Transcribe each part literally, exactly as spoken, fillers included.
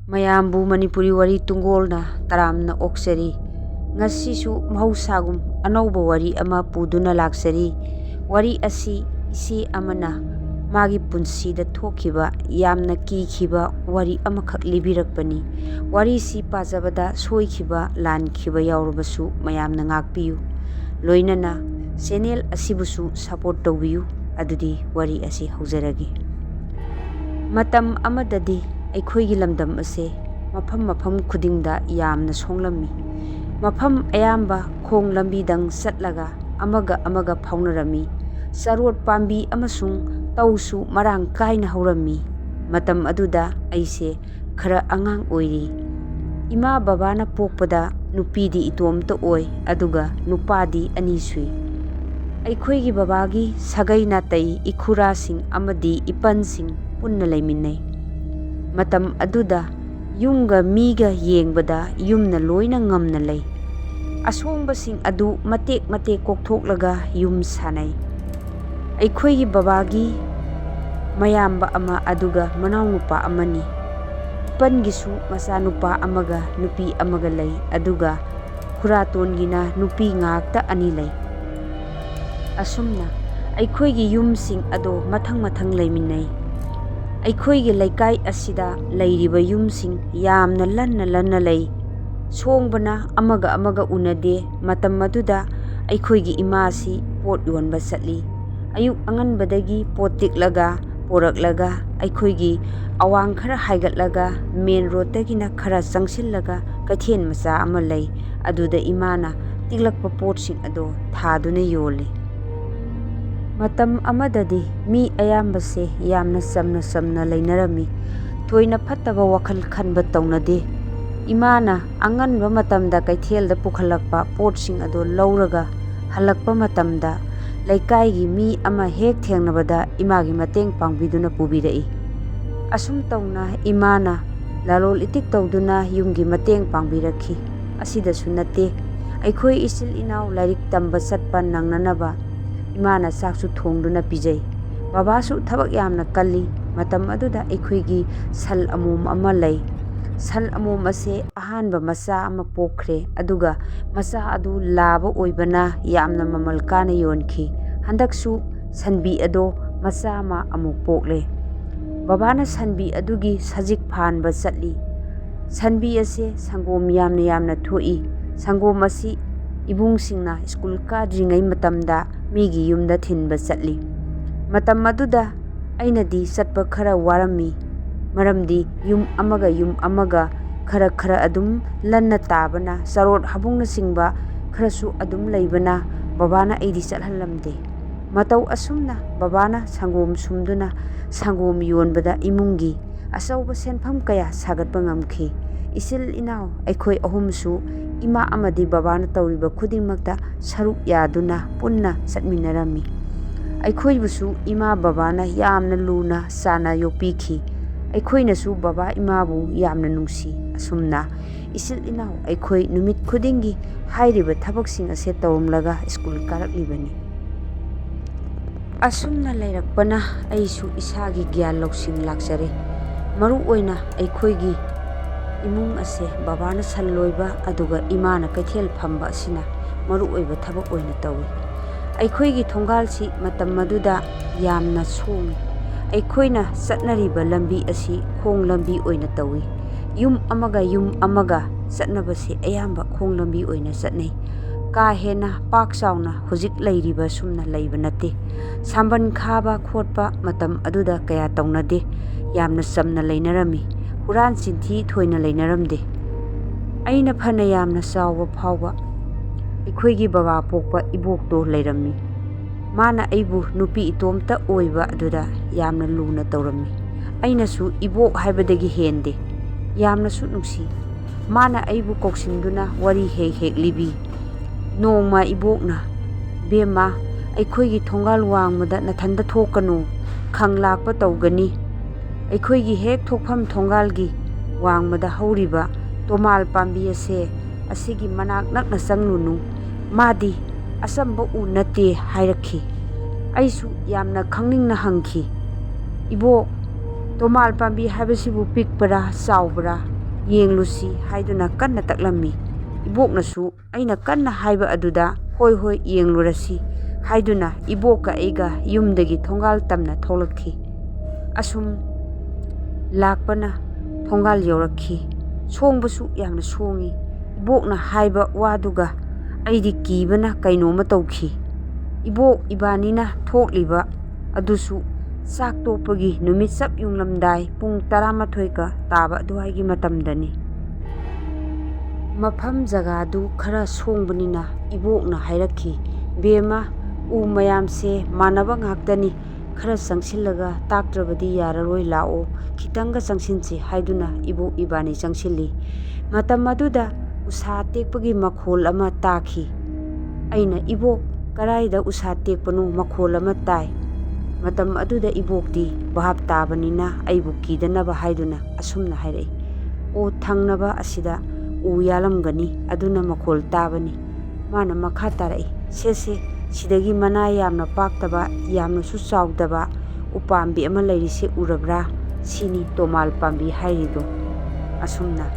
ꯃꯌꯥꯝꯕꯨ ꯃꯅꯤꯄꯨꯔꯤ ꯋꯥꯔꯤ ꯇꯨꯡꯒꯣꯜꯅ ꯇꯔꯥꯝꯅ ꯑꯣꯛꯆꯔꯤ꯫ ꯉꯁꯤꯁꯨ ꯃꯍꯧꯁꯥꯒꯨꯝ ꯑꯅꯧꯕ ꯋꯥꯔꯤ ꯑꯃ ꯄꯨꯗꯨꯅ ꯂꯥꯛꯆꯔꯤ꯫ ꯋꯥꯔꯤ ꯑꯁꯤ ꯏꯆꯦ ꯑꯃꯅ ꯃꯥꯒꯤ ꯄꯨꯟꯁꯤꯗ ꯊꯣꯛꯈꯤꯕ ꯌꯥꯝꯅ ꯀꯤꯈꯤꯕ ꯋꯥꯔꯤ ꯑꯃꯈꯛ ꯂꯤꯕꯤꯔꯛꯄꯅꯤ꯫ ꯋꯥꯔꯤꯁꯤ ꯄꯥꯖꯕꯗ ꯁꯣꯏꯈꯤꯕ, ꯂꯥꯟꯈꯤꯕ ꯌꯥꯎꯔꯕꯁꯨ ꯃꯌꯥꯝꯅ ꯉꯥꯛꯄꯤꯌꯨ꯫ ꯂꯣꯏꯅꯅ ꯆꯦꯅꯦꯜ ꯑꯁꯤꯕꯨꯁꯨ ꯁꯄꯣꯔꯠ ꯇꯧꯕꯤꯌꯨ꯫ ꯑꯗꯨꯗꯤ ꯋꯥꯔꯤ ꯑꯁꯤ ꯍꯧꯖꯔꯒꯦ꯫ ꯃꯇꯝ ꯑꯃꯗꯗꯤ ꯑꯩꯈꯣꯏꯒꯤ ꯂꯝꯗꯝ ꯑꯁꯦ ꯃꯐꯝ ꯃꯐꯝ ꯈꯨꯗꯤꯡꯗ ꯌꯥꯝꯅ ꯁꯣꯡꯂꯝꯃꯤ꯫ ꯃꯐꯝ ꯑꯌꯥꯝꯕ ꯈꯣꯡ ꯂꯝꯕꯤꯗꯪ ꯆꯠꯂꯒ ꯑꯃꯒ ꯑꯃꯒ ꯐꯥꯎꯅꯔꯝꯃꯤ꯫ ꯆꯔꯣꯠ ꯄꯥꯝꯕꯤ ꯑꯃꯁꯨꯡ ꯇꯧꯁꯨ ꯃꯔꯥꯡ ꯀꯥꯏꯅ ꯍꯧꯔꯝꯃꯤ꯫ ꯃꯇꯝ ꯑꯗꯨꯗ ꯑꯩꯁꯦ ꯈꯔ ꯑꯉꯥꯡ ꯑꯣꯏꯔꯤ꯫ ꯏꯃꯥ ꯕꯕꯥꯅ ꯄꯣꯛꯄꯗ ꯅꯨꯄꯤꯗꯤ ꯏꯇꯣꯝꯇ ꯑꯣꯏ, ꯑꯗꯨꯒ ꯅꯨꯄꯥꯗꯤ ꯑꯅꯤ ꯁꯨꯏ꯫ ꯑꯩꯈꯣꯏꯒꯤ ꯕꯕꯥꯒꯤ ꯁꯥꯒꯩ ꯅꯥꯇꯩ ꯏꯈꯨꯔꯥꯁꯤꯡ ꯑꯃꯗꯤ ꯏꯄꯟꯁꯤꯡ ꯄꯨꯟꯅ ꯂꯩꯃꯤꯟꯅꯩ꯫ ꯃꯇꯝ ꯑꯗꯨꯗ ꯌꯨꯝꯒ ꯃꯤꯒ ꯌꯦꯡꯕꯗ ꯌꯨꯝꯅ ꯂꯣꯏꯅ ꯉꯝꯅ ꯂꯩ꯫ ꯑꯁꯣꯡꯕꯁꯤꯡ ꯑꯗꯨ ꯃꯇꯦꯛ ꯃꯇꯦꯛ ꯀꯣꯛꯊꯣꯛꯂꯒ ꯌꯨꯝ ꯁꯥꯅꯩ꯫ ꯑꯩꯈꯣꯏꯒꯤ ꯕꯕꯥꯒꯤ ꯃꯌꯥꯝꯕ ꯑꯃ ꯑꯗꯨꯒ ꯃꯅꯥꯎꯅꯨꯄꯥ ꯑꯃꯅꯤ꯫ ꯏꯄꯟꯒꯤꯁꯨ ꯃꯆꯥꯅꯨꯄꯥ ꯑꯃꯒ ꯅꯨꯄꯤ ꯑꯃꯒ ꯂꯩ, ꯑꯗꯨꯒ ꯈꯨꯔꯥꯇꯣꯟꯒꯤꯅ ꯅꯨꯄꯤ ꯉꯥꯛꯇ ꯑꯅꯤ ꯂꯩ꯫ ꯑꯁꯨꯝꯅ ꯑꯩꯈꯣꯏꯒꯤ ꯌꯨꯝꯁꯤꯡ ꯑꯗꯣ ꯃꯊꯪ ꯃꯊꯪ ꯂꯩꯃꯤꯟꯅꯩ꯫ ꯑꯩꯈꯣꯏꯒꯤ ꯂꯩꯀꯥꯏ ꯑꯁꯤꯗ ꯂꯩꯔꯤꯕ ꯌꯨꯝꯁꯤꯡ ꯌꯥꯝꯅ ꯂꯟꯅ ꯂꯟꯅ ꯂꯩ꯫ ꯁꯣꯡꯕꯅ ꯑꯃꯒ ꯑꯃꯒ ꯎꯅꯗꯦ꯫ ꯃꯇꯝ ꯑꯗꯨꯗ ꯑꯩꯈꯣꯏꯒꯤ ꯏꯃꯥꯁꯤ ꯄꯣꯠ ꯌꯣꯟꯕ ꯆꯠꯂꯤ꯫ ꯑꯌꯨꯛ ꯑꯉꯟꯕꯗꯒꯤ ꯄꯣꯠ ꯇꯤꯛꯂꯒ ꯄꯣꯔꯛꯂꯒ ꯑꯩꯈꯣꯏꯒꯤ ꯑꯋꯥꯡ ꯈꯔ ꯍꯥꯏꯒꯠꯂꯒ ꯃꯦꯟ ꯔꯣꯗꯇꯒꯤꯅ ꯈꯔ ꯆꯪꯁꯤꯜꯂꯒ ꯀꯩꯊꯦꯜ ꯃꯆꯥ ꯑꯃ ꯂꯩ꯫ ꯑꯗꯨꯗ ꯏꯃꯥꯅ ꯇꯤꯛꯂꯛꯄ ꯄꯣꯠꯁꯤꯡ ꯑꯗꯣ ꯊꯥꯗꯨꯅ ꯌꯣꯜꯂꯤ꯫ ꯃꯇꯝ ꯑꯃꯗꯗꯤ ꯃꯤ ꯑꯌꯥꯝꯕꯁꯦ ꯌꯥꯝꯅ ꯆꯝꯅ ꯆꯝꯅ ꯂꯩꯅꯔꯝꯃꯤ꯫ ꯊꯣꯏꯅ ꯐꯠꯇꯕ ꯋꯥꯈꯜ ꯈꯟꯕ ꯇꯧꯅꯗꯦ꯫ ꯏꯃꯥꯅ ꯑꯉꯟꯕ ꯃꯇꯝꯗ ꯀꯩꯊꯦꯜꯗ ꯄꯨꯈꯠꯂꯛꯄ ꯄꯣꯠꯁꯤꯡ ꯑꯗꯨ ꯂꯧꯔꯒ ꯍꯜꯂꯛꯄ ꯃꯇꯝꯗ ꯂꯩꯀꯥꯏꯒꯤ ꯃꯤ ꯑꯃ ꯍꯦꯛ ꯊꯦꯡꯅꯕꯗ ꯏꯃꯥꯒꯤ ꯃꯇꯦꯡ ꯄꯥꯡꯕꯤꯗꯨꯅ ꯄꯨꯕꯤꯔꯛꯏ꯫ ꯑꯁꯨꯝ ꯇꯧꯅ ꯏꯃꯥꯅ ꯂꯂꯣꯜ ꯏꯇꯤꯛ ꯇꯧꯗꯨꯅ ꯌꯨꯝꯒꯤ ꯃꯇꯦꯡ ꯄꯥꯡꯕꯤꯔꯛꯈꯤ꯫ ꯑꯁꯤꯗꯁꯨ ꯅꯠꯇꯦ, ꯑꯩꯈꯣꯏ ꯏꯆꯤꯜ ꯏꯅꯥꯎ ꯂꯥꯏꯔꯤꯛ ꯇꯝꯕ ꯆꯠꯄ ꯅꯪꯅꯅꯕ ꯏꯃꯥꯅ ꯆꯥꯛꯁꯨ ꯊꯣꯡꯗꯨꯅ ꯄꯤꯖꯩ꯫ ꯕꯕꯥꯁꯨ ꯊꯕꯛ ꯌꯥꯝꯅ ꯀꯜꯂꯤ꯫ ꯃꯇꯝ ꯑꯗꯨꯗ ꯑꯩꯈꯣꯏꯒꯤ ꯁꯟ ꯑꯃꯣꯝ ꯑꯃ ꯂꯩ꯫ ꯁꯟ ꯑꯃꯣꯝ ꯑꯁꯦ ꯑꯍꯥꯟꯕ ꯃꯆꯥ ꯑꯃ ꯄꯣꯛꯈ꯭ꯔꯦ, ꯑꯗꯨꯒ ꯃꯆꯥ ꯑꯗꯨ ꯂꯥꯕ ꯑꯣꯏꯕꯅ ꯌꯥꯝꯅ ꯃꯃꯜ ꯀꯥꯅ ꯌꯣꯟꯈꯤ꯫ ꯍꯟꯗꯛꯁꯨ ꯁꯟꯕꯤ ꯑꯗꯣ ꯃꯆꯥ ꯑꯃ ꯑꯃꯨꯛ ꯄꯣꯛꯂꯦ꯫ ꯕꯕꯥꯅ ꯁꯟꯕꯤ ꯑꯗꯨꯒꯤ ꯁꯖꯤꯛ ꯐꯥꯟꯕ ꯆꯠꯂꯤ꯫ ꯁꯟꯕꯤ ꯑꯁꯦ ꯁꯪꯒꯣꯝ ꯌꯥꯝꯅ ꯌꯥꯝꯅ ꯊꯣꯛꯏ꯫ ꯁꯪꯒꯣꯝ ꯑꯁꯤ ꯏꯕꯨꯡꯁꯤꯡꯅ ꯁ꯭ꯀꯨꯜ ꯀꯥꯗ꯭ꯔꯤꯉꯩ ꯃꯇꯝꯗ ꯃꯤꯒꯤ ꯌꯨꯝꯗ ꯊꯤꯟꯕ ꯆꯠꯂꯤ꯫ ꯃꯇꯝ ꯑꯗꯨꯗ ꯑꯩꯅꯗꯤ ꯆꯠꯄ ꯈꯔ ꯋꯥꯔꯝꯃꯤ, ꯃꯔꯝꯗꯤ ꯌꯨꯝ ꯑꯃꯒ ꯌꯨꯝ ꯑꯃꯒ ꯈꯔ ꯈꯔ ꯑꯗꯨꯝ ꯂꯟꯅ ꯇꯥꯕꯅ, ꯆꯔꯣꯠ ꯍꯥꯕꯨꯡꯅꯆꯤꯡꯕ ꯈꯔꯁꯨ ꯑꯗꯨꯝ ꯂꯩꯕꯅ, ꯕꯕꯥꯅ ꯑꯩꯗꯤ ꯆꯠꯍꯜꯂꯝꯗꯦ꯫ ꯃꯇꯧ ꯑꯁꯨꯝꯅ ꯕꯕꯥꯅ ꯁꯪꯒꯣꯝ ꯁꯨꯝꯗꯨꯅ ꯁꯪꯒꯣꯝ ꯌꯣꯟꯕꯗ ꯏꯃꯨꯡꯒꯤ ꯑꯆꯧꯕ ꯁꯦꯟꯐꯝ ꯀꯌꯥ ꯁꯥꯒꯠꯄ ꯉꯝꯈꯤ꯫ ꯏꯆꯤꯜ ꯏꯅꯥꯎ ꯑꯩꯈꯣꯏ ꯑꯍꯨꯝꯁꯨ ꯏꯃꯥ ꯑꯃꯗꯤ ꯕꯕꯥꯅ ꯇꯧꯔꯤꯕ ꯈꯨꯗꯤꯡꯃꯛꯇ ꯁꯔꯨꯛ ꯌꯥꯗꯨꯅ ꯄꯨꯟꯅ ꯆꯠꯃꯤꯟꯅꯔꯝꯃꯤ꯫ ꯑꯩꯈꯣꯏꯕꯨꯁꯨ ꯏꯃꯥ ꯕꯕꯥꯅ ꯌꯥꯝꯅ ꯂꯨꯅ ꯆꯥꯟꯅ ꯌꯣꯛꯄꯤꯈꯤ꯫ ꯑꯩꯈꯣꯏꯅꯁꯨ ꯕꯕꯥ ꯏꯃꯥꯕꯨ ꯌꯥꯝꯅ ꯅꯨꯡꯁꯤ꯫ ꯑꯁꯨꯝꯅ ꯏꯆꯤꯜ ꯏꯅꯥꯎ ꯑꯩꯈꯣꯏ ꯅꯨꯃꯤꯠ ꯈꯨꯗꯤꯡꯒꯤ ꯍꯥꯏꯔꯤꯕ ꯊꯕꯛꯁꯤꯡ ꯑꯁꯦ ꯇꯧꯔꯝꯂꯒ ꯁ꯭ꯀꯨꯜ ꯀꯥꯔꯛꯂꯤꯕꯅꯤ꯫ ꯑꯁꯨꯝꯅ ꯂꯩꯔꯛꯄꯅ ꯑꯩꯁꯨ ꯏꯁꯥꯒꯤ ꯒ꯭ꯌꯥꯟ ꯂꯧꯁꯤꯡ ꯂꯥꯛꯆꯔꯦ꯫ ꯃꯔꯨ ꯑꯣꯏꯅ ꯑꯩꯈꯣꯏꯒꯤ ꯏꯃꯨꯡ ꯑꯁꯦ ꯕꯕꯥꯅ ꯁꯟ ꯂꯣꯏꯕ ꯑꯗꯨꯒ ꯏꯃꯥꯅ ꯀꯩꯊꯦꯜ ꯐꯝꯕ ꯑꯁꯤꯅ ꯃꯔꯨ ꯑꯣꯏꯕ ꯊꯕꯛ ꯑꯣꯏꯅ ꯇꯧꯏ꯫ ꯑꯩꯈꯣꯏꯒꯤ ꯊꯣꯡꯒꯥꯜꯁꯤ ꯃꯇꯝ ꯑꯗꯨꯗ ꯌꯥꯝꯅ ꯁꯣꯡꯏ꯫ ꯑꯩꯈꯣꯏꯅ ꯆꯠꯅꯔꯤꯕ ꯂꯝꯕꯤ ꯑꯁꯤ ꯈꯣꯡ ꯂꯝꯕꯤ ꯑꯣꯏꯅ ꯇꯧꯏ꯫ ꯌꯨꯝ ꯑꯃꯒ ꯌꯨꯝ ꯑꯃꯒ ꯆꯠꯅꯕꯁꯦ ꯑꯌꯥꯝꯕ ꯈꯣꯡ ꯂꯝꯕꯤ ꯑꯣꯏꯅ ꯆꯠꯅꯩ꯫ ꯀꯥ ꯍꯦꯟꯅ ꯄꯥꯛ ꯆꯥꯎꯅ ꯍꯧꯖꯤꯛ ꯂꯩꯔꯤꯕ ꯁꯨꯝꯅ ꯂꯩꯕ ꯅꯠꯇꯦ꯫ ꯁꯝꯕꯟ ꯈꯥꯕ ꯈꯣꯠꯄ ꯃꯇꯝ ꯑꯗꯨꯗ ꯀꯌꯥ ꯇꯧꯅꯗꯦ꯫ ꯌꯥꯝꯅ ꯆꯝꯅ ꯂꯩꯅꯔꯝꯃꯤ꯫ ꯍꯨꯔꯥꯟ ꯆꯤꯟꯊꯤ ꯊꯣꯏꯅ ꯂꯩꯅꯔꯝꯗꯦ꯫ ꯑꯩꯅ ꯐꯅ ꯌꯥꯝꯅ ꯆꯥꯎꯕ ꯐꯥꯎꯕ ꯑꯩꯈꯣꯏꯒꯤ ꯕꯕꯥ ꯄꯣꯛꯄ ꯏꯕꯣꯛꯇꯣ ꯂꯩꯔꯝꯃꯤ꯫ ꯃꯥꯅ ꯑꯩꯕꯨ ꯅꯨꯄꯤ ꯏꯇꯣꯝꯇ ꯑꯣꯏꯕ ꯑꯗꯨꯗ ꯌꯥꯝꯅ ꯂꯨꯅ ꯇꯧꯔꯝꯃꯤ꯫ ꯑꯩꯅꯁꯨ ꯏꯕꯣꯛ ꯍꯥꯏꯕꯗꯒꯤ ꯍꯦꯟꯗꯦ꯫ ꯌꯥꯝꯅꯁꯨ ꯅꯨꯡꯁꯤ꯫ ꯃꯥꯅ ꯑꯩꯕꯨ ꯀꯧꯁꯤꯟꯗꯨꯅ ꯋꯥꯔꯤ ꯍꯦꯛ ꯍꯦꯛ ꯂꯤꯕꯤ꯫ ꯅꯣꯡꯃ ꯏꯕꯣꯛꯅ, "ꯕꯦꯝꯃ, ꯑꯩꯈꯣꯏꯒꯤ ꯊꯣꯡꯒꯥꯜ ꯋꯥꯡꯃꯗ ꯅꯊꯟꯗ ꯊꯣꯛꯀꯅꯨ, ꯈꯪ ꯂꯥꯛꯄ ꯇꯧꯒꯅꯤ꯫ ꯑꯩꯈꯣꯏꯒꯤ ꯍꯦꯛ ꯊꯣꯛꯐꯝ ꯊꯣꯡꯒꯥꯜꯒꯤ ꯋꯥꯡꯃꯗ ꯍꯧꯔꯤꯕ ꯇꯣꯃꯥꯜ ꯄꯥꯝꯕꯤ ꯑꯁꯦ, ꯑꯁꯤꯒꯤ ꯃꯅꯥꯛ ꯅꯛꯅ ꯆꯪꯂꯨꯅꯨ꯫ ꯃꯥꯗꯤ ꯑꯆꯝꯕ ꯎ ꯅꯠꯇꯦ" ꯍꯥꯏꯔꯛꯈꯤ꯫ ꯑꯩꯁꯨ ꯌꯥꯝꯅ ꯈꯪꯅꯤꯡꯅ ꯍꯪꯈꯤ, "ꯏꯕꯣꯛ, ꯇꯣꯃꯥꯜ ꯄꯥꯝꯕꯤ ꯍꯥꯏꯕꯁꯤꯕꯨ ꯄꯤꯛꯄꯔꯥ, ꯆꯥꯎꯕꯔꯥ?" ꯌꯦꯡꯂꯨꯁꯤ ꯍꯥꯏꯗꯨꯅ ꯀꯟꯅ ꯇꯛꯂꯝꯃꯤ꯫ ꯏꯕꯣꯛꯅꯁꯨ ꯑꯩꯅ ꯀꯟꯅ ꯍꯥꯏꯕ ꯑꯗꯨꯗ "ꯍꯣꯏ, ꯍꯣꯏ, ꯌꯦꯡꯂꯨꯔꯁꯤ" ꯍꯥꯏꯗꯨꯅ ꯏꯕꯣꯛꯀ ꯑꯩꯒ ꯌꯨꯝꯗꯒꯤ ꯊꯣꯡꯒꯥꯜ ꯇꯝꯅ ꯊꯣꯛꯂꯛꯈꯤ꯫ ꯑꯁꯨꯝ ꯂꯥꯛꯄꯅ ꯊꯣꯡꯒꯥꯜ ꯌꯧꯔꯛꯈꯤ꯫ ꯁꯣꯡꯕꯁꯨ ꯌꯥꯝꯅ ꯁꯣꯡꯉꯤ꯫ ꯏꯕꯣꯛꯅ ꯍꯥꯏꯕ ꯋꯥꯗꯨꯒ ꯑꯩꯗꯤ ꯀꯤꯕꯅ ꯀꯩꯅꯣꯝꯃ ꯇꯧꯈꯤ꯫ ꯏꯕꯣꯛ ꯏꯕꯥꯅꯤꯅ ꯊꯣꯛꯂꯤꯕ ꯑꯗꯨꯁꯨ ꯆꯥꯛ ꯇꯣꯛꯄꯒꯤ ꯅꯨꯃꯤꯠ ꯆꯞ ꯌꯨꯡꯂꯝꯗꯥꯏ ꯄꯨꯡ ꯇꯔꯥꯃꯥꯊꯣꯏꯒ ꯇꯥꯕ ꯑꯗꯨꯋꯥꯏꯒꯤ ꯃꯇꯝꯗꯅꯤ꯫ ꯃꯐꯝ ꯖꯒꯥꯗꯨ ꯈꯔ ꯁꯣꯡꯕꯅꯤꯅ ꯏꯕꯣꯛꯅ ꯍꯥꯏꯔꯛꯈꯤ, "ꯕꯦꯝꯃ, ꯎ ꯃꯌꯥꯝꯁꯦ ꯃꯥꯟꯅꯕ ꯉꯥꯛꯇꯅꯤ, ꯈꯔ ꯆꯪꯁꯤꯜꯂꯒ ꯇꯥꯛꯇ꯭ꯔꯕꯗꯤ ꯌꯥꯔꯔꯣꯏ, ꯂꯥꯛꯑꯣ, ꯈꯤꯇꯪꯒ ꯆꯪꯁꯤꯟꯁꯤ" ꯍꯥꯏꯗꯨꯅ ꯏꯕꯣꯛ ꯏꯕꯥꯅꯤ ꯆꯪꯁꯤꯜꯂꯤ꯫ ꯃꯇꯝ ꯑꯗꯨꯗ ꯎꯁꯥ ꯇꯦꯛꯄꯒꯤ ꯃꯈꯣꯜ ꯑꯃ ꯇꯥꯈꯤ꯫ ꯑꯩꯅ, "ꯏꯕꯣꯛ, ꯀꯔꯥꯏꯗ ꯎꯁꯥ ꯇꯦꯛꯄꯅꯣ? ꯃꯈꯣꯜ ꯑꯃ ꯇꯥꯏ"꯫ ꯃꯇꯝ ꯑꯗꯨꯗ ꯏꯕꯣꯛꯇꯤ ꯚꯥꯞ ꯇꯥꯕꯅꯤꯅ ꯑꯩꯕꯨ ꯀꯤꯗꯅꯕ ꯍꯥꯏꯗꯨꯅ ꯑꯁꯨꯝꯅ ꯍꯥꯏꯔꯛꯏ, "ꯑꯣ, ꯊꯪꯅꯕ ꯑꯁꯤꯗ ꯎ ꯌꯥꯜꯂꯝꯒꯅꯤ, ꯑꯗꯨꯅ ꯃꯈꯣꯜ ꯇꯥꯕꯅꯤ"꯫ ꯃꯥꯅ ꯃꯈꯥ ꯇꯥꯔꯛꯏ, "ꯁꯦ, ꯁꯦ, ꯁꯤꯗꯒꯤ ꯃꯅꯥ ꯌꯥꯝꯅ ꯄꯥꯛꯇꯕ, ꯌꯥꯝꯅꯁꯨ ꯆꯥꯎꯗꯕ ꯎꯄꯥꯝꯕꯤ ꯑꯃ ꯂꯩꯔꯤꯁꯦ ꯎꯔꯕ꯭ꯔꯥ? ꯁꯤꯅꯤ ꯇꯣꯃꯥꯜ ꯄꯥꯝꯕꯤ ꯍꯥꯏꯔꯤꯗꯣ"꯫ ꯑꯁꯨꯝꯅ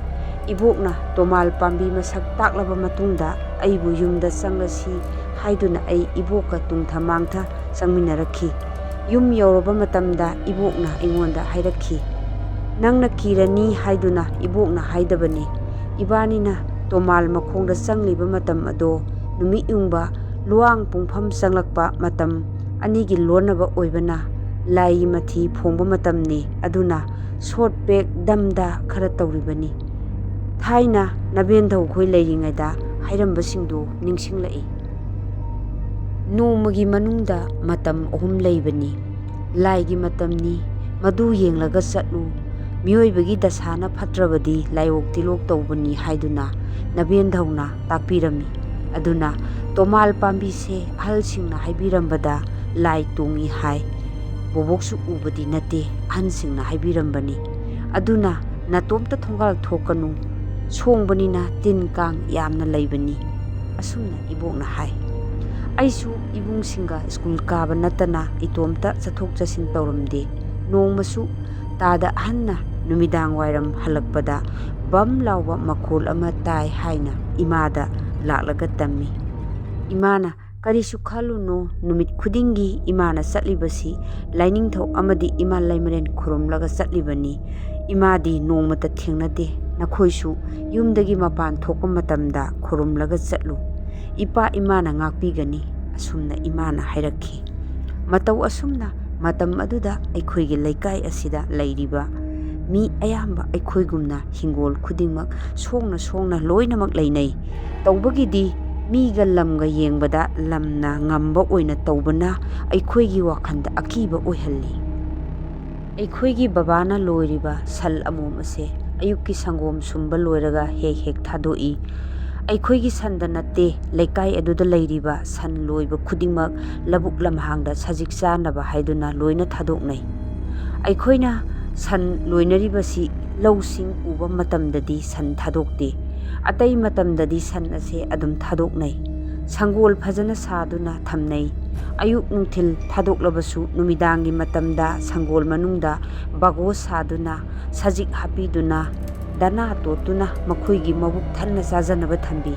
ꯏꯕꯣꯛꯅ ꯇꯣꯃꯥꯜ ꯄꯥꯝꯕꯤ ꯃꯁꯛ ꯇꯥꯛꯂꯕ ꯃꯇꯨꯡꯗ ꯑꯩꯕꯨ ꯌꯨꯝꯗ ꯆꯪꯂꯁꯤ ꯍꯥꯏꯗꯨꯅ ꯑꯩ ꯏꯕꯣꯛꯀ ꯇꯨꯡꯊ ꯃꯥꯡꯊ ꯆꯪꯃꯤꯟꯅꯔꯛꯈꯤ꯫ ꯌꯨꯝ ꯌꯧꯔꯕ ꯃꯇꯝꯗ ꯏꯕꯣꯛꯅ ꯑꯩꯉꯣꯟꯗ ꯍꯥꯏꯔꯛꯈꯤ, "ꯅꯪꯅ ꯀꯤꯔꯅꯤ ꯍꯥꯏꯗꯨꯅ ꯏꯕꯣꯛꯅ ꯍꯥꯏꯗꯕꯅꯤ꯫ ꯏꯕꯥꯅꯤꯅ ꯇꯣꯃꯥꯜ ꯃꯈꯣꯡꯗ ꯆꯪꯂꯤꯕ ꯃꯇꯝ ꯑꯗꯣ ꯅꯨꯃꯤꯠ ꯌꯨꯡꯕ ꯂꯨꯋꯥꯡ ꯄꯨꯡꯐꯝ ꯆꯪꯂꯛꯄ ꯃꯇꯝ ꯑꯅꯤꯒꯤ ꯂꯣꯟꯅꯕ ꯑꯣꯏꯕꯅ ꯂꯥꯏꯒꯤ ꯃꯊꯤ ꯐꯣꯡꯕ ꯃꯇꯝꯅꯤ꯫ ꯑꯗꯨꯅ ꯁꯣꯠ ꯄꯦꯛ ꯗꯝꯗ ꯈꯔ ꯇꯧꯔꯤꯕꯅꯤ"꯫ ꯊꯥꯏꯅ ꯅꯕꯦꯟꯙꯧ ꯈꯣꯏ ꯂꯩꯔꯤꯉꯩꯗ ꯍꯥꯏꯔꯝꯕꯁꯤꯡꯗꯨ ꯅꯤꯡꯁꯤꯡꯂꯛꯏ꯫ ꯅꯣꯡꯃꯒꯤ ꯃꯅꯨꯡꯗ ꯃꯇꯝ ꯑꯍꯨꯝ ꯂꯩꯕꯅꯤ꯫ ꯂꯥꯏꯒꯤ ꯃꯇꯝꯅꯤ, ꯃꯗꯨ ꯌꯦꯡꯂꯒ ꯆꯠꯂꯨ꯫ ꯃꯤꯑꯣꯏꯕꯒꯤ ꯗꯁꯥꯅ ꯐꯠꯇ꯭ꯔꯕꯗꯤ ꯂꯥꯏꯑꯣꯛ ꯇꯤꯜꯂꯣꯛ ꯇꯧꯕꯅꯤ ꯍꯥꯏꯗꯨꯅ ꯅꯕꯦꯟꯙꯧꯅ ꯇꯥꯛꯄꯤꯔꯝꯃꯤ꯫ ꯑꯗꯨꯅ ꯇꯣꯃꯥꯜ ꯄꯥꯝꯕꯤꯁꯦ ꯑꯍꯜꯁꯤꯡꯅ ꯍꯥꯏꯕꯤꯔꯝꯕꯗ ꯂꯥꯏ ꯇꯣꯡꯏ ꯍꯥꯏ꯫ ꯕꯣꯕꯣꯛꯁꯨ ꯎꯕꯗꯤ ꯅꯠꯇꯦ, ꯑꯍꯟꯁꯤꯡꯅ ꯍꯥꯏꯕꯤꯔꯝꯕꯅꯤ꯫ ꯑꯗꯨꯅ ꯅꯇꯣꯝꯇ ꯊꯣꯡꯒꯥꯜ ꯊꯣꯛꯀꯅꯨ, ꯁꯣꯡꯕꯅꯤꯅ ꯇꯤꯟ ꯀꯥꯡ ꯌꯥꯝꯅ ꯂꯩꯕꯅꯤ꯫ ꯑꯁꯨꯝꯅ ꯏꯕꯣꯛꯅ ꯍꯥꯏ꯫ ꯑꯩꯁꯨ ꯏꯕꯨꯡꯁꯤꯡꯒ ꯁ꯭ꯀꯨꯜ ꯀꯥꯕ ꯅꯠꯇꯅ ꯏꯇꯣꯝꯇ ꯆꯠꯊꯣꯛ ꯆꯠꯁꯤꯟ ꯇꯧꯔꯝꯗꯦ꯫ ꯅꯣꯡꯃꯁꯨ ꯇꯥꯗ ꯑꯍꯟꯅ ꯅꯨꯃꯤꯗꯥꯡ ꯋꯥꯏꯔꯝ ꯍꯜꯂꯛꯄꯗ ꯕꯝ ꯂꯥꯎꯕ ꯃꯈꯣꯜ ꯑꯃ ꯇꯥꯏ ꯍꯥꯏꯅ ꯏꯃꯥꯗ ꯂꯥꯛꯂꯒ ꯇꯝꯃꯤ꯫ ꯏꯃꯥꯅ, "ꯀꯔꯤꯁꯨ ꯈꯜꯂꯨꯅꯨ, ꯅꯨꯃꯤꯠ ꯈꯨꯗꯤꯡꯒꯤ ꯏꯃꯥꯅ ꯆꯠꯂꯤꯕꯁꯤ ꯂꯥꯏꯅꯤꯡꯊꯧ ꯑꯃꯗꯤ ꯏꯃꯥ ꯂꯩꯃꯔꯦꯟ ꯈꯨꯔꯨꯝꯂꯒ ꯆꯠꯂꯤꯕꯅꯤ꯫ ꯏꯃꯥꯗꯤ ꯅꯣꯡꯃꯇ ꯊꯦꯡꯅꯗꯦ꯫ ꯅꯈꯣꯏꯁꯨ ꯌꯨꯝꯗꯒꯤ ꯃꯄꯥꯟ ꯊꯣꯛꯄ ꯃꯇꯝꯗ ꯈꯨꯔꯨꯝꯂꯒ ꯆꯠꯂꯨ꯫ ꯏꯄꯥ ꯏꯃꯥꯅ ꯉꯥꯛꯄꯤꯒꯅꯤ," ꯑꯁꯨꯝꯅ ꯏꯃꯥꯅ ꯍꯥꯏꯔꯛꯈꯤ꯫ ꯃꯇꯧ ꯑꯁꯨꯝꯅ ꯃꯇꯝ ꯑꯗꯨꯗ ꯑꯩꯈꯣꯏꯒꯤ ꯂꯩꯀꯥꯏ ꯑꯁꯤꯗ ꯂꯩꯔꯤꯕ ꯃꯤ ꯑꯌꯥꯝꯕ ꯑꯩꯈꯣꯏꯒꯨꯝꯅ ꯍꯤꯡꯒꯣꯜ ꯈꯨꯗꯤꯡꯃꯛ ꯁꯣꯡꯅ ꯁꯣꯡꯅ ꯂꯣꯏꯅꯃꯛ ꯂꯩꯅꯩ꯫ ꯇꯧꯕꯒꯤꯗꯤ ꯃꯤꯒ ꯂꯝꯒ ꯌꯦꯡꯕꯗ ꯂꯝꯅ ꯉꯝꯕ ꯑꯣꯏꯅ ꯇꯧꯕꯅ ꯑꯩꯈꯣꯏꯒꯤ ꯋꯥꯈꯜꯗ ꯑꯀꯤꯕ ꯑꯣꯏꯍꯜꯂꯤ꯫ ꯑꯩꯈꯣꯏꯒꯤ ꯕꯕꯥꯅ ꯂꯣꯏꯔꯤꯕ ꯁꯟ ꯑꯃꯣꯝ ꯑꯁꯦ ꯑꯌꯨꯛꯀꯤ ꯁꯪꯒꯣꯝ ꯁꯨꯝꯕ ꯂꯣꯏꯔꯒ ꯍꯦꯛ ꯍꯦꯛ ꯊꯥꯗꯣꯛꯏ꯫ ꯑꯩꯈꯣꯏꯒꯤ ꯁꯟꯗ ꯅꯠꯇꯦ, ꯂꯩꯀꯥꯏ ꯑꯗꯨꯗ ꯂꯩꯔꯤꯕ ꯁꯟ ꯂꯣꯏꯕ ꯈꯨꯗꯤꯡꯃꯛ ꯂꯧꯕꯨꯛ ꯂꯝꯍꯥꯡꯗ ꯁꯖꯤꯛ ꯆꯥꯅꯕ ꯍꯥꯏꯗꯨꯅ ꯂꯣꯏꯅ ꯊꯥꯗꯣꯛꯅꯩ꯫ ꯑꯩꯈꯣꯏꯅ ꯁꯟ ꯂꯣꯏꯅꯔꯤꯕꯁꯤ ꯂꯧꯁꯤꯡ ꯎꯕ ꯃꯇꯝꯗꯗꯤ ꯁꯟ ꯊꯥꯗꯣꯛꯇꯦ꯫ ꯑꯇꯩ ꯃꯇꯝꯗꯗꯤ ꯁꯟ ꯑꯁꯦ ꯑꯗꯨꯝ ꯊꯥꯗꯣꯛꯅꯩ꯫ ꯁꯪꯒꯣꯜ ꯐꯖꯅ ꯁꯥꯗꯨꯅ ꯊꯝꯅꯩ꯫ ꯑꯌꯨꯛ ꯅꯨꯡꯊꯤꯜ ꯊꯥꯗꯣꯛꯂꯕꯁꯨ ꯅꯨꯃꯤꯗꯥꯡꯒꯤ ꯃꯇꯝꯗ ꯁꯪꯒꯣꯜ ꯃꯅꯨꯡꯗ ꯕꯥꯒꯣ ꯁꯥꯗꯨꯅ, ꯁꯖꯤꯛ ꯍꯥꯞꯄꯤꯗꯨꯅ, ꯗꯅꯥ ꯇꯣꯠꯇꯨꯅ ꯃꯈꯣꯏꯒꯤ ꯃꯕꯨꯛ ꯊꯟꯅ ꯆꯥꯖꯅꯕ ꯊꯝꯕꯤ꯫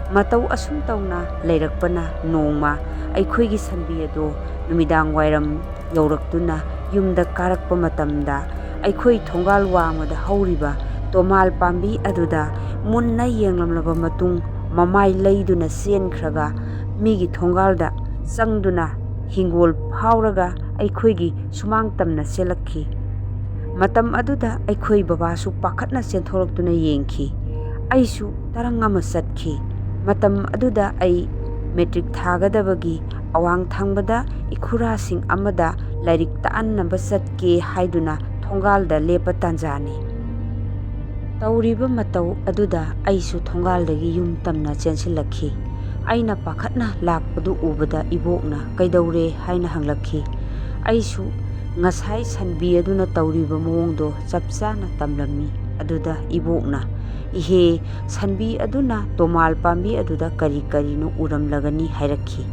ꯃꯇꯧ ꯑꯁꯨꯝ ꯇꯧꯅ ꯂꯩꯔꯛꯄꯅ ꯅꯣꯡꯃ ꯑꯩꯈꯣꯏꯒꯤ ꯁꯟꯕꯤ ꯑꯗꯣ ꯅꯨꯃꯤꯗꯥꯡ ꯋꯥꯏꯔꯝ ꯌꯧꯔꯛꯇꯨꯅ ꯌꯨꯝꯗ ꯀꯥꯔꯛꯄ ꯃꯇꯝꯗ ꯑꯩꯈꯣꯏ ꯊꯣꯡꯒꯥꯜ ꯋꯥꯡꯃꯗ ꯍꯧꯔꯤꯕ ꯇꯣꯃꯥꯜ ꯄꯥꯝꯕꯤ ꯑꯗꯨꯗ ꯃꯨꯟꯅ ꯌꯦꯡꯂꯝꯂꯕ ꯃꯇꯨꯡ ꯃꯃꯥꯏ ꯂꯩꯗꯨꯅ ꯆꯦꯟꯈ꯭ꯔꯒ ꯃꯤꯒꯤ ꯊꯣꯡꯒꯥꯜꯗ ꯆꯪꯗꯨꯅ ꯍꯤꯡꯒꯣꯜ ꯐꯥꯎꯔꯒ ꯑꯩꯈꯣꯏꯒꯤ ꯁꯨꯃꯥꯡ ꯇꯝꯅ ꯆꯦꯜꯂꯛꯈꯤ꯫ ꯃꯇꯝ ꯑꯗꯨꯗ ꯑꯩꯈꯣꯏ ꯕꯕꯥꯁꯨ ꯄꯥꯈꯠꯅ ꯆꯦꯟꯊꯣꯔꯛꯇꯨꯅ ꯌꯦꯡꯈꯤ꯫ ꯑꯩꯁꯨ ꯇꯔꯪ ꯑꯃ ꯆꯠꯈꯤ꯫ ꯃꯇꯝ ꯑꯗꯨꯗ ꯑꯩ ꯃꯦꯇ꯭ꯔꯤꯛ ꯊꯥꯒꯗꯕꯒꯤ ꯑꯋꯥꯡ ꯊꯪꯕꯗ ꯏꯈꯨꯔꯥꯁꯤꯡ ꯑꯃꯗ ꯂꯥꯏꯔꯤꯛ ꯇꯥꯛꯍꯟꯅꯕ ꯆꯠꯀꯦ ꯍꯥꯏꯗꯨꯅ ꯊꯣꯡꯒꯥꯜꯗ ꯂꯦꯞꯄ ꯇꯥꯟꯖꯥꯅꯤ꯫ ꯇꯧꯔꯤꯕ ꯃꯇꯧ ꯑꯗꯨꯗ ꯑꯩꯁꯨ ꯊꯣꯡꯒꯥꯜꯗꯒꯤ ꯌꯨꯝ ꯇꯝꯅ ꯆꯦꯟꯁꯤꯜꯂꯛꯈꯤ꯫ ꯑꯩꯅ ꯄꯥꯈꯠꯅ ꯂꯥꯛꯄꯗꯨ ꯎꯕꯗ ꯏꯕꯣꯛꯅ, "ꯀꯩꯗꯧꯔꯦ?" ꯍꯥꯏꯅ ꯍꯪꯂꯛꯈꯤ꯫ ꯑꯩꯁꯨ ꯉꯁꯥꯏ ꯁꯟꯕꯤ ꯑꯗꯨꯅ ꯇꯧꯔꯤꯕ ꯃꯑꯣꯡꯗꯣ ꯆꯞ ꯆꯥꯅ ꯇꯝꯂꯝꯃꯤ꯫ ꯑꯗꯨꯗ ꯏꯕꯣꯛꯅ, "ꯏꯍꯦ, ꯁꯟꯕꯤ ꯑꯗꯨꯅ ꯇꯣꯃꯥꯜ ꯄꯥꯝꯕꯤ ꯑꯗꯨꯗ ꯀꯔꯤ ꯀꯔꯤꯅꯣ ꯎꯔꯝꯂꯒꯅꯤ?" ꯍꯥꯏꯔꯛꯈꯤ꯫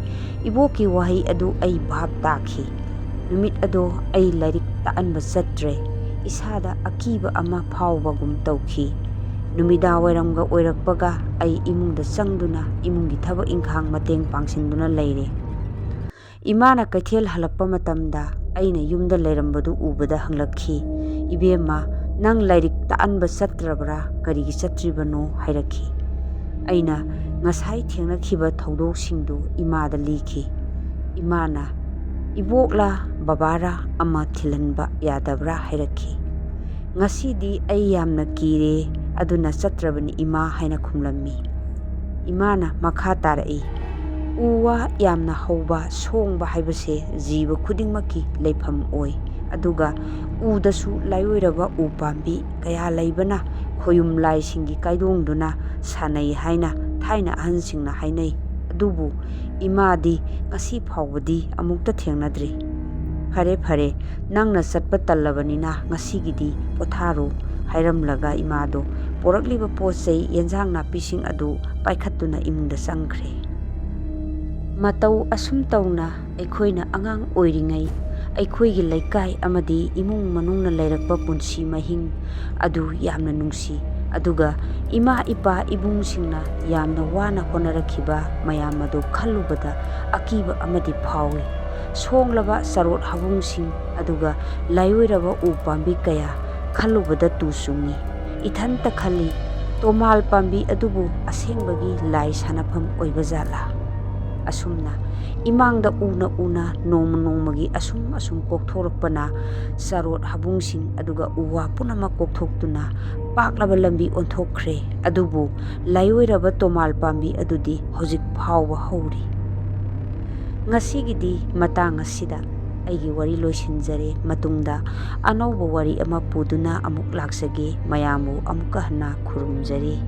ꯏꯕꯣꯛꯀꯤ ꯋꯥꯍꯩ ꯑꯗꯨ ꯑꯩ ꯚꯥꯞ ꯇꯥꯈꯤ꯫ ꯅꯨꯃꯤꯠ ꯑꯗꯣ ꯑꯩ ꯂꯥꯏꯔꯤꯛ ꯇꯥꯛꯍꯟꯕ ꯆꯠꯇ꯭ꯔꯦ꯫ ꯏꯁꯥꯗ ꯑꯀꯤꯕ ꯑꯃ ꯐꯥꯎꯕꯒꯨꯝ ꯇꯧꯈꯤ꯫ ꯅꯨꯃꯤꯗꯥꯡꯋꯥꯏꯔꯝꯒ ꯑꯣꯏꯔꯛꯄꯒ ꯑꯩ ꯏꯃꯨꯡꯗ ꯆꯪꯗꯨꯅ ꯏꯃꯨꯡꯒꯤ ꯊꯕꯛ ꯏꯪꯈꯥꯡ ꯃꯇꯦꯡ ꯄꯥꯡꯁꯤꯟꯗꯨꯅ ꯂꯩꯔꯦ꯫ ꯏꯃꯥꯅ ꯀꯩꯊꯦꯜ ꯍꯜꯂꯛꯄ ꯃꯇꯝꯗ ꯑꯩꯅ ꯌꯨꯝꯗ ꯂꯩꯔꯝꯕꯗꯨ ꯎꯕꯗ ꯍꯪꯂꯛꯈꯤ, "ꯏꯕꯦꯝꯃ, ꯅꯪ ꯂꯥꯏꯔꯤꯛ ꯇꯥꯛꯍꯟꯕ ꯆꯠꯇ꯭ꯔꯕ꯭ꯔꯥ? ꯀꯔꯤꯒꯤ ꯆꯠꯇ꯭ꯔꯤꯕꯅꯣ?" ꯍꯥꯏꯔꯛꯈꯤ꯫ ꯑꯩꯅ ꯉꯁꯥꯏ ꯊꯦꯡꯅꯈꯤꯕ ꯊꯧꯗꯣꯛꯁꯤꯡꯗꯨ ꯏꯃꯥꯗ ꯂꯤꯈꯤ꯫ ꯏꯃꯥꯅ, "ꯏꯕꯣꯛꯂꯥ ꯕꯕꯥꯔꯥ ꯑꯃ ꯊꯤꯜꯍꯟꯕ ꯌꯥꯗꯕ꯭ꯔꯥ?" ꯍꯥꯏꯔꯛꯈꯤ꯫ "ꯉꯁꯤꯗꯤ ꯑꯩ ꯌꯥꯝꯅ ꯀꯤꯔꯦ, ꯑꯗꯨꯅ ꯆꯠꯇ꯭ꯔꯕꯅꯤ ꯏꯃꯥ" ꯍꯥꯏꯅ ꯈꯨꯝꯂꯝꯃꯤ꯫ ꯏꯃꯥꯅ ꯃꯈꯥ ꯇꯥꯔꯛꯏ, "ꯎ ꯋꯥ ꯌꯥꯝꯅ ꯍꯧꯕ, ꯁꯣꯡꯕ ꯍꯥꯏꯕꯁꯦ ꯖꯤꯕ ꯈꯨꯗꯤꯡꯃꯛꯀꯤ ꯂꯩꯐꯝ ꯑꯣꯏ꯫ ꯑꯗꯨꯒ ꯎꯗꯁꯨ ꯂꯥꯏꯑꯣꯏꯔꯕ ꯎ ꯄꯥꯝꯕꯤ ꯀꯌꯥ ꯂꯩꯕꯅ ꯈꯣꯌꯨꯝ ꯂꯥꯏꯁꯤꯡꯒꯤ ꯀꯥꯏꯗꯣꯡꯗꯨꯅ ꯁꯥꯟꯅꯩ ꯍꯥꯏꯅ ꯊꯥꯏꯅ ꯑꯍꯟꯁꯤꯡꯅ ꯍꯥꯏꯅꯩ꯫ ꯑꯗꯨꯕꯨ ꯏꯃꯥꯗꯤ ꯉꯁꯤ ꯐꯥꯎꯕꯗꯤ ꯑꯃꯨꯛꯇ ꯊꯦꯡꯅꯗ꯭ꯔꯤ꯫ ꯐꯔꯦ, ꯐꯔꯦ, ꯅꯪꯅ ꯆꯠꯄ ꯇꯜꯂꯕꯅꯤꯅ ꯉꯁꯤꯒꯤꯗꯤ ꯄꯣꯊꯥꯔꯣ" ꯍꯥꯏꯔꯝꯂꯒ ꯏꯃꯥꯗꯣ ꯄꯣꯔꯛꯂꯤꯕ ꯄꯣꯠ ꯆꯩ, ꯌꯦꯟꯁꯥꯡ ꯅꯥꯄꯤꯁꯤꯡ ꯑꯗꯨ ꯄꯥꯏꯈꯠꯇꯨꯅ ꯏꯃꯨꯡꯗ ꯆꯪꯈ꯭ꯔꯦ꯫ ꯃꯇꯧ ꯑꯁꯨꯝ ꯇꯧꯅ ꯑꯩꯈꯣꯏꯅ ꯑꯉꯥꯡ ꯑꯣꯏꯔꯤꯉꯩ ꯑꯩꯈꯣꯏꯒꯤ ꯂꯩꯀꯥꯏ ꯑꯃꯗꯤ ꯏꯃꯨꯡ ꯃꯅꯨꯡꯅ ꯂꯩꯔꯛꯄ ꯄꯨꯟꯁꯤ ꯃꯍꯤꯡ ꯑꯗꯨ ꯌꯥꯝꯅ ꯅꯨꯡꯁꯤ꯫ ꯑꯗꯨꯒ ꯏꯃꯥ ꯏꯄꯥ ꯏꯕꯨꯡꯁꯤꯡꯅ ꯌꯥꯝꯅ ꯋꯥꯅ ꯍꯣꯠꯅꯔꯛꯈꯤꯕ ꯃꯌꯥꯝ ꯑꯗꯨ ꯈꯜꯂꯨꯕꯗ ꯑꯀꯤꯕ ꯑꯃꯗꯤ ꯐꯥꯎꯏ꯫ ꯁꯣꯡꯂꯕ ꯆꯔꯣꯠ ꯍꯥꯕꯨꯡꯁꯤꯡ ꯑꯗꯨꯒ ꯂꯥꯏꯑꯣꯏꯔꯕ ꯎ ꯄꯥꯝꯕꯤ ꯀꯌꯥ ꯈꯜꯂꯨꯕꯗ ꯇꯨ ꯆꯨꯡꯏ꯫ ꯏꯊꯟꯇ ꯈꯜꯂꯤ, ꯇꯣꯃꯥꯜ ꯄꯥꯝꯕꯤ ꯑꯗꯨꯕꯨ ꯑꯁꯦꯡꯕꯒꯤ ꯂꯥꯏ ꯁꯥꯟꯅꯐꯝ ꯑꯣꯏꯕ ꯖꯥꯠꯂꯥ? ꯑꯁꯨꯝꯅ ꯏꯃꯥꯡꯗ ꯎꯅ ꯎꯅ ꯅꯣꯡꯃ ꯅꯣꯡꯃꯒꯤ ꯑꯁꯨꯝ ꯑꯁꯨꯝ ꯀꯣꯛꯊꯣꯔꯛꯄꯅ ꯆꯔꯣꯠ ꯍꯥꯕꯨꯡꯁꯤꯡ ꯑꯗꯨꯒ ꯎ ꯋꯥ ꯄꯨꯝꯅꯃꯛ ꯀꯣꯛꯊꯣꯛꯇꯨꯅ ꯄꯥꯛꯂꯕ ꯂꯝꯕꯤ ꯑꯣꯟꯊꯣꯛꯈ꯭ꯔꯦ꯫ ꯑꯗꯨꯕꯨ ꯂꯥꯏꯑꯣꯏꯔꯕ ꯇꯣꯃꯥꯜ ꯄꯥꯝꯕꯤ ꯑꯗꯨꯗꯤ ꯍꯧꯖꯤꯛ ꯐꯥꯎꯕ ꯍꯧꯔꯤ꯫ ꯉꯁꯤꯒꯤꯗꯤ ꯃꯇꯥꯡ ꯑꯁꯤꯗ ꯑꯩꯒꯤ ꯋꯥꯔꯤ ꯂꯣꯏꯁꯤꯟꯖꯔꯦ꯫ ꯃꯇꯨꯡꯗ ꯑꯅꯧꯕ ꯋꯥꯔꯤ ꯑꯃ ꯄꯨꯗꯨꯅ ꯑꯃꯨꯛ ꯂꯥꯛꯆꯒꯦ꯫ ꯃꯌꯥꯝꯕꯨ ꯑꯃꯨꯛꯀ ꯍꯟꯅ ꯈꯨꯔꯨꯝꯖꯔꯤ꯫